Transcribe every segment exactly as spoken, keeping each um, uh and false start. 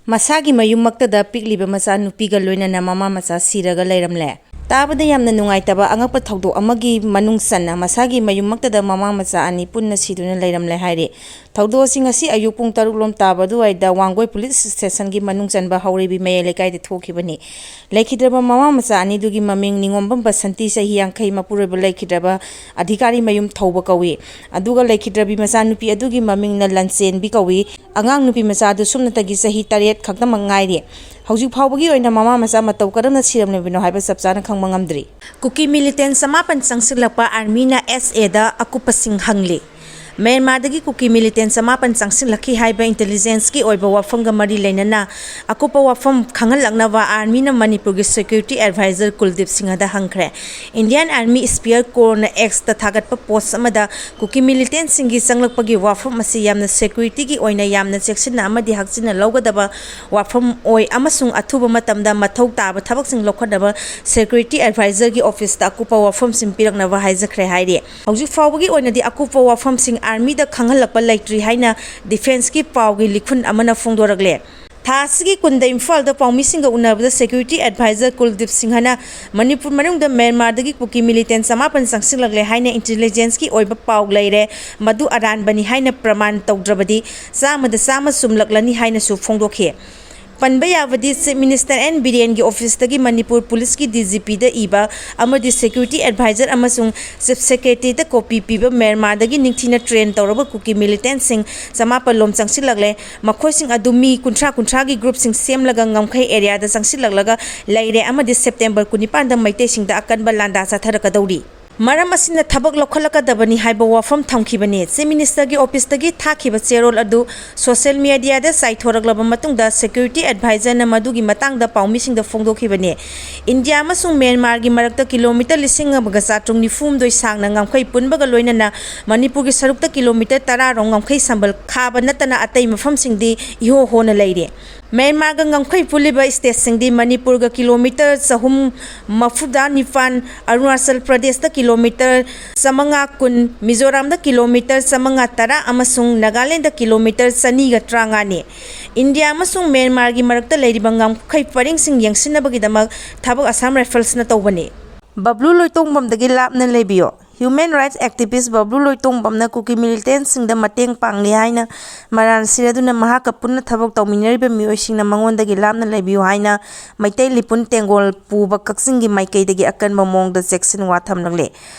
ꯃꯁꯥꯒꯤ ꯃꯌꯨꯝꯃꯛꯇꯗ ꯄꯤꯛꯂꯤꯕ ꯃꯆꯥ ꯅꯨꯄꯤꯒ ꯂꯣꯏꯅꯅ ꯃꯃꯥ ꯃꯆꯥ ꯁꯤꯔꯒ ꯂꯩꯔꯝꯂꯦ꯫ ꯇꯥꯕꯗ ꯌꯥꯝꯅ ꯅꯨꯡꯉꯥꯏꯇꯕ ꯑꯉꯛꯄ ꯊꯧꯗꯣꯛ ꯑꯃꯒꯤ ꯃꯅꯨꯡ ꯆꯟꯅ ꯃꯁꯥꯒꯤ ꯃꯌꯨꯝꯃꯛꯇꯗ ꯃꯃꯥ ꯃꯆꯥ ꯑꯅꯤ ꯄꯨꯟꯅ ꯁꯤꯗꯨꯅ ꯂꯩꯔꯝꯂꯦ ꯍꯥꯏꯔꯤ꯫ ꯊꯧꯗꯣꯛ ꯑꯁꯤ ꯉꯁꯤ ꯑꯌꯨꯛ ꯄꯨꯡ ꯇꯔꯨꯛ ꯂꯣꯝ ꯇꯥꯕ ꯑꯗꯨꯋꯥꯏꯗ ꯋꯥꯡꯒꯣꯏ ꯄꯨꯂꯤꯁ ꯁ꯭ꯇꯦꯁꯟꯒꯤ ꯃꯅꯨꯡ ꯆꯟꯕ ꯍꯧꯔꯩꯕꯤ ꯃꯌꯥꯏ ꯂꯩꯀꯥꯏꯗ ꯊꯣꯛꯈꯤꯕꯅꯤ꯫ ꯂꯩꯈꯤꯗ꯭ꯔꯕ ꯃꯃꯥ ꯃꯆꯥ ꯑꯅꯤꯗꯨꯒꯤ ꯃꯃꯤꯡ ꯅꯤꯉꯣꯝꯕꯝ ꯕꯁꯟꯇꯤ, ꯆꯍꯤ ꯌꯥꯡꯈꯩ, ꯃꯄꯨꯔꯣꯏꯕ ꯂꯩꯈꯤꯗ꯭ꯔꯕ ꯑꯙꯤꯀꯥꯔꯤ ꯃꯌꯨꯝ ꯊꯧꯕ ꯀꯧꯏ꯫ ꯑꯗꯨꯒ ꯂꯩꯈꯤꯗ꯭ꯔꯕꯤ ꯃꯆꯥ ꯅꯨꯄꯤ ꯑꯗꯨꯒꯤ ꯃꯃꯤꯡꯅ ꯂꯟꯆꯦꯟꯕꯤ ꯀꯧꯏ꯫ ꯑꯉꯥꯡ ꯅꯨꯄꯤ ꯃꯆꯥꯗꯨ ꯁꯨꯞꯅꯇꯒꯤ ꯆꯍꯤ ꯇꯔꯦꯠ ꯈꯛꯇꯃꯛ ꯉꯥꯏꯔꯤ꯫ ꯍꯧꯖꯤꯛ ꯐꯥꯎꯕꯒꯤ ꯑꯣꯏꯅ ꯃꯃꯥ ꯃꯆꯥ ꯃꯇꯧ ꯀꯔꯝꯅ ꯁꯤꯔꯝꯂꯤꯕꯅꯣ ꯍꯥꯏꯕ ꯆꯞ ꯆꯥꯅ ꯈꯪꯕ ꯉꯝꯗ꯭ꯔꯤ꯫ ꯀꯨꯀꯤ ꯃꯤꯂꯤꯇꯦꯟ ꯆꯃꯥꯄꯟ ꯆꯪꯁꯤꯜꯂꯛꯄ ꯑꯥꯔꯃꯤꯅ ꯑꯦꯁ ꯑꯦꯗ ꯑꯀꯨꯞꯄꯁꯤꯡ ꯍꯪꯂꯤ꯫ ꯃ꯭ꯌꯥꯟꯃꯥꯔꯗꯒꯤ ꯀꯨꯀꯤ ꯃꯤꯂꯤꯇꯦꯟ ꯆꯃꯥꯄꯟ ꯆꯪꯁꯤꯜꯂꯛꯈꯤ ꯍꯥꯏꯕ ꯏꯟꯇꯦꯂꯤꯖꯦꯟꯁꯀꯤ ꯑꯣꯏꯕ ꯋꯥꯐꯝꯒ ꯃꯔꯤ ꯂꯩꯅꯅ ꯑꯀꯨꯞꯄ ꯋꯥꯐꯝ ꯈꯪꯍꯜꯂꯛꯅꯕ ꯑꯥꯔꯃꯤꯅ ꯃꯅꯤꯄꯨꯔꯒꯤ ꯁꯦꯀ꯭ꯌꯨꯔꯤꯇꯤ ꯑꯦꯗꯚꯥꯏꯖꯔ ꯀꯨꯜꯗꯤꯞ ꯁꯤꯡꯍꯗ ꯍꯪꯈ꯭ꯔꯦ꯫ ꯏꯟꯗꯤꯌꯥꯟ ꯑꯥꯔꯃꯤ ꯁ꯭ꯄꯤꯌꯔ ꯀꯣꯔꯅ ꯑꯦꯛꯁꯇ ꯊꯥꯒꯠꯄ ꯄꯣꯁ ꯑꯃꯗ ꯀꯨꯀꯤ ꯃꯤꯂꯤꯇꯦꯟꯁꯤꯡꯒꯤ ꯆꯪꯂꯛꯄꯒꯤ ꯋꯥꯐꯝ ꯑꯁꯤ ꯌꯥꯝꯅ ꯁꯦꯀ꯭ꯌꯨꯔꯤꯇꯤꯒꯤ ꯑꯣꯏꯅ ꯌꯥꯝꯅ ꯆꯦꯛꯁꯤꯟꯅ ꯑꯃꯗꯤ ꯍꯛꯆꯤꯟꯅ ꯂꯧꯒꯗꯕ ꯋꯥꯐꯝ ꯑꯣꯏ ꯑꯃꯁꯨꯡ ꯑꯊꯨꯕ ꯃꯇꯝꯗ ꯃꯊꯧ ꯇꯥꯕ ꯊꯕꯛꯁꯤꯡ ꯂꯧꯈꯠꯅꯕ ꯁꯦꯀ꯭ꯌꯨꯔꯤꯇꯤ ꯑꯦꯗꯚꯥꯏꯖꯔꯒꯤ ꯑꯣꯐꯤꯁꯇ ꯑꯀꯨꯞꯄ ꯋꯥꯐꯝꯁꯤꯡ ꯄꯤꯔꯛꯅꯕ ꯍꯥꯏꯖꯈ꯭ꯔꯦ ꯍꯥꯏꯔꯤ꯫ ꯍꯧꯖꯤꯛ ꯐꯥꯎꯕꯒꯤ ꯑꯣꯏꯅꯗꯤ ꯑꯀꯨꯞꯄ ꯋꯥꯐꯝꯁꯤꯡ ꯑꯥꯔꯃꯤꯗ ꯈꯪꯍꯜꯂꯛꯄ ꯂꯩꯇ꯭ꯔꯤ ꯍꯥꯏꯅ ꯗꯤꯐꯦꯟꯁꯀꯤ ꯄꯥꯎꯒꯤ ꯂꯤꯈꯨꯟ ꯑꯃꯅ ꯐꯣꯡꯗꯣꯔꯛꯂꯦ꯫ ꯊꯥ ꯑꯁꯤꯒꯤ ꯀꯨꯟꯗ ꯏꯝꯐꯥꯜꯗ ꯄꯥꯎꯃꯤꯁꯤꯡꯒ ꯎꯅꯕꯗ ꯁꯦꯀ꯭ꯌꯨꯔꯤꯇꯤ ꯑꯦꯗꯚꯥꯏꯖꯔ ꯀꯨꯜꯗꯤꯞ ꯁꯤꯡꯍꯅ ꯃꯅꯤꯄꯨꯔ ꯃꯅꯨꯡꯗ ꯃ꯭ꯌꯥꯟꯃꯥꯔꯗꯒꯤ ꯀꯨꯀꯤ ꯃꯤꯂꯤꯇꯦꯟ ꯆꯃꯥꯄꯟ ꯆꯪꯁꯤꯜꯂꯛꯂꯦ ꯍꯥꯏꯅ ꯏꯟꯇꯦꯂꯤꯖꯦꯟꯁꯀꯤ ꯑꯣꯏꯕ ꯄꯥꯎ ꯂꯩꯔꯦ, ꯃꯗꯨ ꯑꯔꯥꯟꯕꯅꯤ ꯍꯥꯏꯅ ꯄ꯭ꯔꯃꯥꯟ ꯇꯧꯗ꯭ꯔꯕꯗꯤ ꯆꯥꯝꯃꯗ ꯆꯥꯝꯃ ꯆꯨꯝꯂꯛꯂꯅꯤ ꯍꯥꯏꯅꯁꯨ ꯐꯣꯡꯗꯣꯛꯈꯤ꯫ ꯄꯟꯕ ꯌꯥꯕꯗꯤ, ꯆꯤꯐ ꯃꯤꯅꯤꯁꯇꯔ ꯑꯦꯟ ꯕꯤꯔꯦꯟꯒꯤ ꯑꯣꯐꯤꯁꯇꯒꯤ ꯃꯅꯤꯄꯨꯔ ꯄꯨꯂꯤꯁꯀꯤ ꯗꯤ ꯖꯤ ꯄꯤꯗ ꯏꯕ ꯑꯃꯗꯤ ꯁꯦꯀ꯭ꯌꯨꯔꯤꯇꯤ ꯑꯦꯗꯚꯥꯏꯖꯔ ꯑꯃꯁꯨꯡ ꯆꯤꯐ ꯁꯦꯀ꯭ꯔꯦꯇꯔꯤꯗ ꯀꯣꯄꯤ ꯄꯤꯕ ꯃ꯭ꯌꯥꯟꯃꯥꯔꯗꯒꯤ ꯅꯤꯡꯊꯤꯅ ꯇ꯭ꯔꯦꯟ ꯇꯧꯔꯕ ꯀꯨꯀꯤ ꯃꯤꯂꯤꯇꯦꯟꯁꯤꯡ ꯆꯃꯥꯄꯜ ꯂꯣꯝ ꯆꯪꯁꯤꯜꯂꯛꯂꯦ꯫ ꯃꯈꯣꯏꯁꯤꯡ ꯑꯗꯨ ꯃꯤ ꯀꯨꯟꯊ꯭ꯔꯥ ꯀꯨꯟꯊ꯭ꯔꯥꯒꯤ ꯒ꯭ꯔꯨꯞꯁꯤꯡ ꯁꯦꯝꯂꯒ ꯉꯝꯈꯩ ꯑꯦꯔꯤꯌꯥꯗ ꯆꯪꯁꯤꯜꯂꯛꯂꯒ ꯂꯩꯔꯦ ꯑꯃꯗꯤ ꯁꯦꯞꯇꯦꯝꯕꯔ ꯀꯨꯟꯅꯤꯄꯥꯟꯗ ꯃꯩꯇꯩꯁꯤꯡꯗ ꯑꯀꯟꯕ ꯂꯥꯟꯗꯥ ꯆꯠꯊꯔꯛꯀꯗꯧꯔꯤ꯫ ꯃꯔꯝ ꯑꯁꯤꯅ ꯊꯕꯛ ꯂꯧꯈꯠꯂꯛꯀꯗꯕꯅꯤ ꯍꯥꯏꯕ ꯋꯥꯐꯝ ꯊꯝꯈꯤꯕꯅꯤ꯫ ꯆꯤꯐ ꯃꯤꯅꯤꯁꯇꯔꯒꯤ ꯑꯣꯐꯤꯁꯇꯒꯤ ꯊꯥꯈꯤꯕ ꯆꯦꯔꯣꯜ ꯑꯗꯨ ꯁꯣꯁꯤꯌꯦꯜ ꯃꯤꯗꯤꯌꯥꯗ ꯆꯥꯏꯊꯣꯔꯛꯂꯕ ꯃꯇꯨꯡꯗ ꯁꯦꯀ꯭ꯌꯨꯔꯤꯇꯤ ꯑꯦꯗꯚꯥꯏꯖꯔꯅ ꯃꯗꯨꯒꯤ ꯃꯇꯥꯡꯗ ꯄꯥꯎꯃꯤꯁꯤꯡꯗ ꯐꯣꯡꯗꯣꯛꯈꯤꯕꯅꯤ꯫ ꯏꯟꯗꯤꯌꯥ ꯑꯃꯁꯨꯡ ꯃ꯭ꯌꯥꯟꯃꯥꯔꯒꯤ ꯃꯔꯛꯇ ꯀꯤꯂꯣꯃꯤꯇꯔ ꯂꯤꯁꯤꯡ ꯑꯃꯒ ꯆꯥꯇ꯭ꯔꯨꯛ ꯅꯤꯐꯨ ꯍꯨꯝꯗꯣꯏ ꯁꯥꯡꯅ ꯉꯝꯈꯩ ꯄꯨꯟꯕꯒ ꯂꯣꯏꯅꯅ ꯃꯅꯤꯄꯨꯔꯒꯤ ꯁꯔꯨꯛꯇ ꯀꯤꯂꯣꯃꯤꯇꯔ ꯇꯔꯥ ꯔꯣꯝ ꯉꯝꯈꯩ ꯁꯝꯕꯜ ꯈꯥꯕ ꯅꯠꯇꯅ ꯑꯇꯩ ꯃꯐꯝꯁꯤꯡꯗꯤ ꯏꯍꯣ ꯍꯣꯅ ꯂꯩꯔꯤ꯫ ꯃ꯭ꯌꯥꯟꯃꯥꯔꯒ ꯉꯝꯈꯩ ꯄꯨꯜꯂꯤꯕ ꯁ꯭ꯇꯦꯠꯁꯤꯡꯗꯤ ꯃꯅꯤꯄꯨꯔꯒ ꯀꯤꯂꯣꯃꯤꯇꯔ ꯆꯍꯨꯝ ꯃꯐꯨꯗ ꯅꯤꯄꯥꯟ, ꯑꯔꯨꯅꯥꯆꯜ ꯄ꯭ꯔꯗꯦꯁꯇ ꯀꯤꯂꯣꯃꯤꯇꯔ ꯆꯥꯃꯉꯥ ꯀꯨꯟ, ꯃꯤꯖꯣꯔꯥꯝꯗ ꯀꯤꯂꯣꯃꯤꯇꯔ ꯆꯥꯃꯉꯥ ꯇꯔꯥ ꯑꯃꯁꯨꯡ ꯅꯥꯒꯥꯂꯦꯟꯗ ꯀꯤꯂꯣꯃꯤꯇꯔ ꯆꯅꯤꯒ ꯇꯔꯥꯃꯉꯥꯅꯤ꯫ ꯏꯟꯗꯤꯌꯥ ꯑꯃꯁꯨꯡ ꯃ꯭ꯌꯥꯟꯃꯥꯔꯒꯤ ꯃꯔꯛꯇ ꯂꯩꯔꯤꯕ ꯉꯝꯈꯩ ꯄꯔꯤꯡꯁꯤꯡ ꯌꯦꯡꯁꯤꯟꯅꯕꯒꯤꯗꯃꯛ ꯊꯕꯛ ꯑꯁꯥꯝ ꯔꯥꯏꯐꯜꯁꯅ ꯇꯧꯕꯅꯤ꯫ ꯕꯕ꯭ꯂꯨ ꯂꯣꯏꯇꯣꯡꯕꯝꯗꯒꯤ ꯂꯥꯞꯅ ꯂꯩꯕꯤꯌꯣ꯫ Human rights activist ꯕꯕ꯭ꯂꯨ ꯂꯣꯏꯇꯣꯡꯕꯝꯅ ꯀꯨꯀꯤ ꯃꯤꯂꯤꯇꯦꯟꯠꯁꯤꯡꯗ ꯃꯇꯦꯡ ꯄꯥꯡꯂꯤ ꯍꯥꯏꯅ ꯃꯔꯥꯜ ꯁꯤꯔꯗꯨꯅ ꯃꯍꯥꯛꯀ ꯄꯨꯟꯅ ꯊꯕꯛ ꯇꯧꯃꯤꯟꯅꯔꯤꯕ ꯃꯤꯑꯣꯏꯁꯤꯡꯅ ꯃꯉꯣꯟꯗꯒꯤ ꯂꯥꯞꯅ ꯂꯩꯕꯤꯌꯨ ꯍꯥꯏꯅ ꯃꯩꯇꯩ ꯂꯤꯄꯨꯟ ꯇꯦꯡꯒꯣꯜ ꯄꯨꯕ ꯀꯛꯆꯤꯡꯒꯤ ꯃꯥꯏꯀꯩꯗꯒꯤ ꯑꯀꯟꯕ ꯃꯑꯣꯡꯗ ꯆꯦꯛꯁꯤꯟ ꯋꯥ ꯊꯝꯂꯛꯂꯦ꯫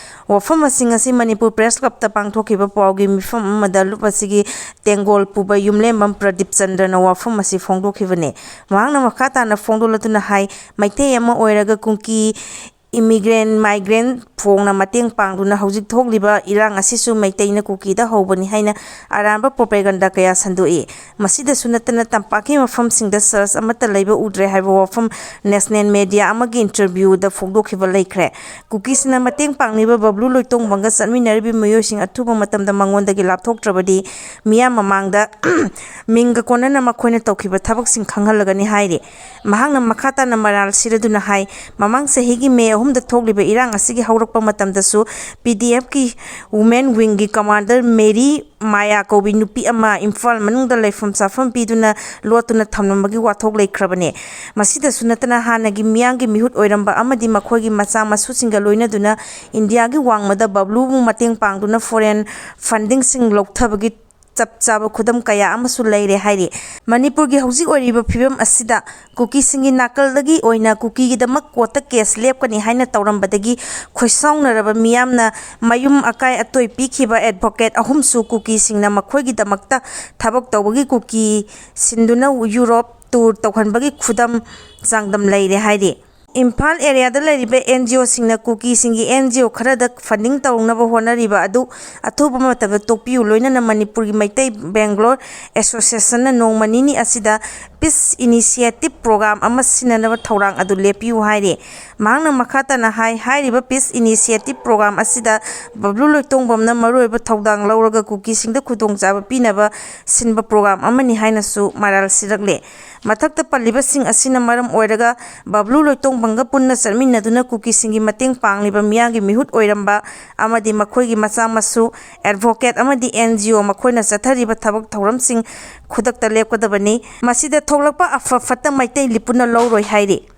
ꯋꯥꯐꯝ ꯑꯁꯤ ꯉꯁꯤ ꯃꯅꯤꯄꯨꯔ ꯄ꯭ꯔꯦꯁ ꯀ꯭ꯂꯕꯇ ꯄꯥꯡꯊꯣꯛꯈꯤꯕ ꯄꯥꯎꯒꯤ ꯃꯤꯐꯝ ꯑꯃꯗ ꯂꯨꯞ ꯑꯁꯤꯒꯤ ꯇꯦꯡꯒꯣꯜ ꯄꯨꯕ ꯌꯨꯝꯂꯦꯝꯕꯝ ꯄ꯭ꯔꯗꯤꯞ ꯆꯟꯗ꯭ꯔꯅ ꯋꯥꯐꯝ ꯑꯁꯤ ꯐꯣꯡꯗꯣꯛꯈꯤꯕꯅꯤ꯫ ꯃꯍꯥꯛꯅ ꯃꯈꯥ ꯇꯥꯅ ꯐꯣꯡꯗꯣꯛꯂꯗꯨꯅ ꯍꯥꯏ, ꯃꯩꯇꯩ ꯑꯃ ꯑꯣꯏꯔꯒ ꯀꯨꯀꯤ immigrant, migrant ꯐꯣꯡꯅ ꯃꯇꯦꯡ ꯄꯥꯡꯗꯨꯅ ꯍꯧꯖꯤꯛ ꯊꯣꯛꯂꯤꯕ ꯏꯔꯥꯡ ꯑꯁꯤꯁꯨ ꯃꯩꯇꯩꯅ ꯀꯨꯀꯤꯗ ꯍꯧꯕꯅꯤ ꯍꯥꯏꯅ ꯑꯔꯥꯟꯕ propaganda ꯀꯌꯥ ꯁꯟꯗꯣꯛꯏ꯫ ꯃꯁꯤꯗꯁꯨ ꯅꯠꯇꯅ ꯇꯝꯄꯥꯛꯀꯤ ꯃꯐꯝꯁꯤꯡꯗ church ꯑꯃꯠꯇ ꯂꯩꯕ ꯎꯗ꯭ꯔꯦ ꯍꯥꯏꯕ ꯋꯥꯐꯝ national media ꯑꯃꯒꯤ interviewꯗ ꯐꯣꯡꯗꯣꯛꯈꯤꯕ ꯂꯩꯈ꯭ꯔꯦ꯫ ꯀꯨꯀꯤꯁꯤꯡꯅ ꯃꯇꯦꯡ ꯄꯥꯡꯂꯤꯕ ꯕꯕ꯭ꯂꯨ ꯂꯣꯏꯇꯣꯡꯕꯝꯒ ꯆꯠꯃꯤꯟꯅꯔꯤꯕ ꯃꯤꯑꯣꯏꯁꯤꯡ ꯑꯊꯨꯕ ꯃꯇꯝꯗ ꯃꯉꯣꯟꯗꯒꯤ ꯂꯥꯞꯊꯣꯛꯇ꯭ꯔꯕꯗꯤ ꯃꯤꯌꯥꯝ ꯃꯃꯥꯡꯗ ꯃꯤꯡꯒ ꯀꯣꯟꯅꯅ ꯃꯈꯣꯏꯅ ꯇꯧꯈꯤꯕ ꯊꯕꯛꯁꯤꯡ ꯈꯪꯍꯜꯂꯒꯅꯤ ꯍꯥꯏꯔꯤ꯫ ꯃꯍꯥꯛꯅ ꯃꯈꯥ ꯇꯥꯅ ꯃꯔꯥꯜ ꯁꯤꯔꯗꯨꯅ ꯍꯥꯏ, ꯃꯃꯥꯡ ꯆꯍꯤꯒꯤ ꯃꯦ ꯑꯍꯨꯝꯗ ꯊꯣꯛꯂꯤꯕ ꯏꯔꯥꯡ ꯑꯁꯤꯒꯤ ꯍꯧꯔꯛꯄ ꯃꯇꯝꯗꯁꯨ ꯄꯤ ꯗꯤ ꯑꯦꯐꯀꯤ women wingꯒꯤ commander ꯃꯦꯔꯤ ꯃꯥꯌꯥ ꯀꯧꯕꯤ ꯅꯨꯄꯤ ꯑꯃ ꯏꯝꯐꯥꯜ ꯃꯅꯨꯡꯗ ꯂꯩꯐꯝ ꯆꯥꯐꯝ ꯄꯤꯗꯨꯅ ꯂꯣꯠꯇꯨꯅ ꯊꯝꯂꯝꯕꯒꯤ ꯋꯥꯊꯣꯛ ꯂꯩꯈ꯭ꯔꯕꯅꯦ꯫ ꯃꯁꯤꯗꯁꯨ ꯅꯠꯇꯅ ꯍꯥꯟꯅꯒꯤ ꯃꯤꯌꯥꯝꯒꯤ ꯃꯤꯍꯨꯠ ꯑꯣꯏꯔꯝꯕ ꯑꯃꯗꯤ ꯃꯈꯣꯏꯒꯤ ꯃꯆꯥ ꯃꯁꯨꯁꯤꯡꯒ ꯂꯣꯏꯅꯗꯨꯅ ꯏꯟꯗꯤꯌꯥꯒꯤ ꯋꯥꯡꯃꯗ ꯕꯕ꯭ꯂꯨꯕꯨ ꯃꯇꯦꯡ ꯄꯥꯡꯗꯨꯅ foreign fundingꯁꯤꯡ ꯂꯧꯊꯕꯒꯤ ꯆꯞ ꯆꯥꯕ ꯈꯨꯗꯝ ꯀꯌꯥ ꯑꯃꯁꯨ ꯂꯩꯔꯦ ꯍꯥꯏꯔꯤ꯫ ꯃꯅꯤꯄꯨꯔꯒꯤ ꯍꯧꯖꯤꯛ ꯑꯣꯏꯔꯤꯕ ꯐꯤꯕꯝ ꯑꯁꯤꯗ ꯀꯨꯀꯤꯁꯤꯡꯒꯤ ꯅꯥꯀꯜꯗꯒꯤ ꯑꯣꯏꯅ ꯀꯨꯀꯤꯒꯤꯗꯃꯛ courtꯇ case ꯂꯦꯞꯀꯅꯤ ꯍꯥꯏꯅ ꯇꯧꯔꯝꯕꯗꯒꯤ ꯈꯣꯏꯁꯥꯎꯅꯔꯕ ꯃꯤꯌꯥꯝꯅ ꯃꯌꯨꯝ ꯑꯀꯥꯏ ꯑꯇꯣꯏ ꯄꯤꯈꯤꯕ advocate ꯑꯍꯨꯝꯁꯨ ꯀꯨꯀꯤꯁꯤꯡꯅ ꯃꯈꯣꯏꯒꯤꯗꯃꯛꯇ ꯊꯕꯛ ꯇꯧꯕꯒꯤ ꯀꯨꯀꯤ ꯁꯤꯟꯗꯨꯅ ꯌꯨꯔꯣꯞ tour ꯇꯧꯍꯟꯕꯒꯤ ꯈꯨꯗꯝ ꯆꯥꯡꯗꯝ ꯂꯩꯔꯦ ꯍꯥꯏꯔꯤ꯫ ꯏꯝꯐꯥꯜ ꯑꯦꯔꯤꯌꯥꯗ ꯂꯩꯔꯤꯕ and G ꯑꯣꯁꯤꯡꯅ ꯀꯨꯀꯤꯁꯤꯡꯒꯤ and G O ꯈꯔꯗ ꯐꯟꯗꯤꯡ ꯇꯧꯅꯕ ꯍꯣꯠꯅꯔꯤꯕ ꯑꯗꯨ ꯑꯊꯨꯕ ꯃꯇꯝꯗ ꯇꯣꯛꯄꯤꯌꯨ꯫ ꯂꯣꯏꯅꯅ ꯃꯅꯤꯄꯨꯔꯒꯤ ꯃꯩꯇꯩ ꯕꯦꯡꯒ꯭ꯂꯣꯔ ꯑꯦꯁꯣꯁꯤꯌꯦꯁꯟꯅ ꯅꯣꯡꯃ ꯅꯤꯅꯤ ꯑꯁꯤꯗ ꯄꯤꯁ ꯏꯅꯤꯁꯤꯌꯦꯇꯤꯞ ꯄ꯭ꯔꯣꯒ꯭ꯔꯥꯝ ꯑꯃ ꯁꯤꯟꯅꯅꯕ ꯊꯧꯔꯥꯡ ꯑꯗꯨ ꯂꯦꯞꯄꯤꯌꯨ ꯍꯥꯏꯔꯤ꯫ ꯃꯍꯥꯛꯅ ꯃꯈꯥ ꯇꯥꯅ ꯍꯥꯏ, ꯍꯥꯏꯔꯤꯕ ꯄꯤꯁ ꯏꯅꯤꯁꯤꯌꯦꯇꯤꯞ ꯄ꯭ꯔꯣꯒ꯭ꯔꯥꯝ ꯑꯁꯤꯗ ꯕꯕ꯭ꯂꯨ ꯂꯣꯏꯇꯣꯡꯕꯝꯅ ꯃꯔꯨꯑꯣꯏꯕ ꯊꯧꯗꯥꯡ ꯂꯧꯔꯒ ꯀꯨꯀꯤꯁꯤꯡꯗ ꯈꯨꯗꯣꯡꯆꯥꯕ ꯄꯤꯅꯕ ꯁꯤꯟꯕ ꯄ꯭ꯔꯣꯒ꯭ꯔꯥꯝ ꯑꯃꯅꯤ ꯍꯥꯏꯅꯁꯨ ꯃꯔꯥꯜ ꯁꯤꯔꯛꯂꯦ꯫ ꯃꯊꯛꯇ ꯄꯜꯂꯤꯕꯁꯤꯡ ꯑꯁꯤꯅ ꯃꯔꯝ ꯑꯣꯏꯔꯒ ꯕꯕ꯭ꯂꯨ ꯂꯣꯏꯇꯣꯡꯕꯝꯒ ꯄꯨꯟꯅ ꯆꯠꯃꯤꯟꯅꯗꯨꯅ ꯀꯨꯀꯤꯁꯤꯡꯒꯤ ꯃꯇꯦꯡ ꯄꯥꯡꯂꯤꯕ ꯃꯤꯌꯥꯝꯒꯤ ꯃꯤꯍꯨꯠ ꯑꯣꯏꯔꯝꯕ ꯑꯃꯗꯤ ꯃꯈꯣꯏꯒꯤ ꯃꯆꯥ ꯃꯁꯨ, ꯑꯦꯗꯚꯣꯀꯦꯠ ꯑꯃꯗꯤ ꯑꯦꯟ ꯖꯤ ꯑꯣ ꯃꯈꯣꯏꯅ ꯆꯠꯊꯔꯤꯕ ꯊꯕꯛ ꯊꯧꯔꯝꯁꯤꯡ ꯈꯨꯗꯛꯇ ꯂꯦꯞꯀꯗꯕꯅꯤ꯫ ꯃꯁꯤꯗ ꯊꯣꯛꯂꯛꯄ ꯑꯐ ꯐꯠꯇ ꯃꯩꯇꯩ ꯂꯤꯄꯨꯅ ꯂꯧꯔꯣꯏ ꯍꯥꯏꯔꯤ꯫